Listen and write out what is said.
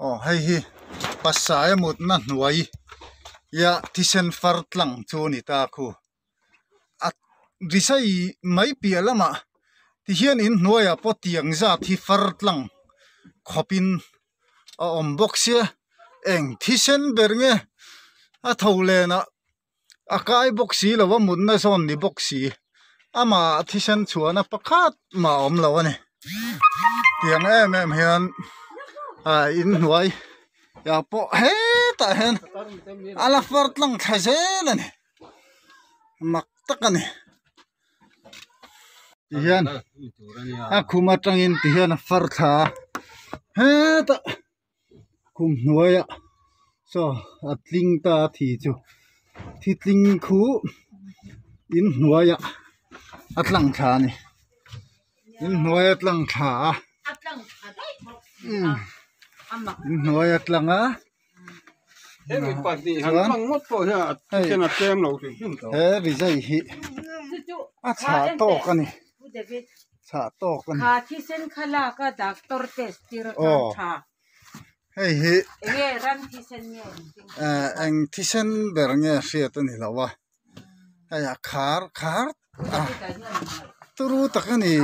Aw hei hi pasai mutna hnuai ia thisen far tlang chu a ni ta khu a rizai mai piah lamah tihian inhnuaiah pawh tiang zat hi far tlang khawpin a awm bawk sia eng thisen ber nge a tho lenah a kai bawk si lo a mutna zawn ni bawk si amah thisen chhuahna pakhat mah a awm lo a ni tiang em em hian ah inhnuai ah pawh hetah hian a la far tlang thla zel a ni mak tak a ni tihian a khum atangin tihian a far thla a hetah. Khum hnuaiah saw a tling ta a thi chu thi tling khu in hnuaiah a tlang thla a ni in hnuai a tlang thla a in hnuai a tlang a chuan hei he rizai hi a chhah tawk a ni. Chhah tawk a ni. Kha thisen kha lak a doctor test tir a Aw. tha. Hei hi Enge ran thisen nge engtin eh eng thisen ber nge hriat a ni lo a. Hei a khar khar a turu tak a ni.